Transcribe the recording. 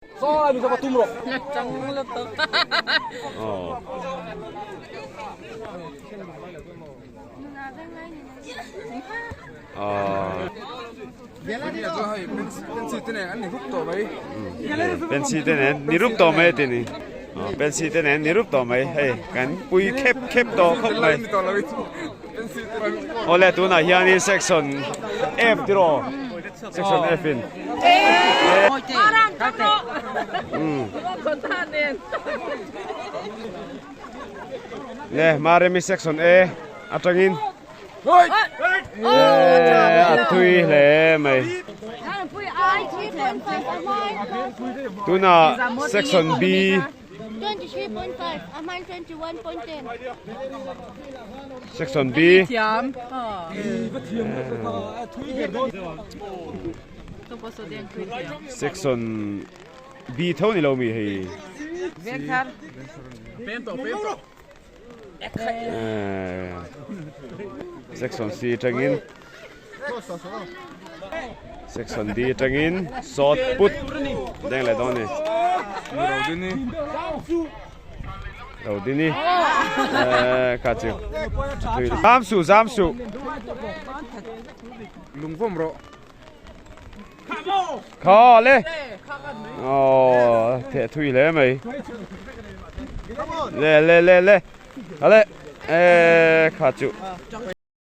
Pensi te nen ni rup tawh mai a ti ni pensi te nen ni rup tawh mai hei kan pui khep khep tawh khawp mai awle tunah hianin section F tiraw section F in le Maremi section A atangin a thui hle mai tunah section B section B section B tho ni lo mi hei Section C atangin Section D atangin sawt put deng leh dawn a ni. Rodini kha chu zam suh zam suh. Lungvawm rawh. Kha le Aw theh thui hle mai Le le le le Ale e kha chu.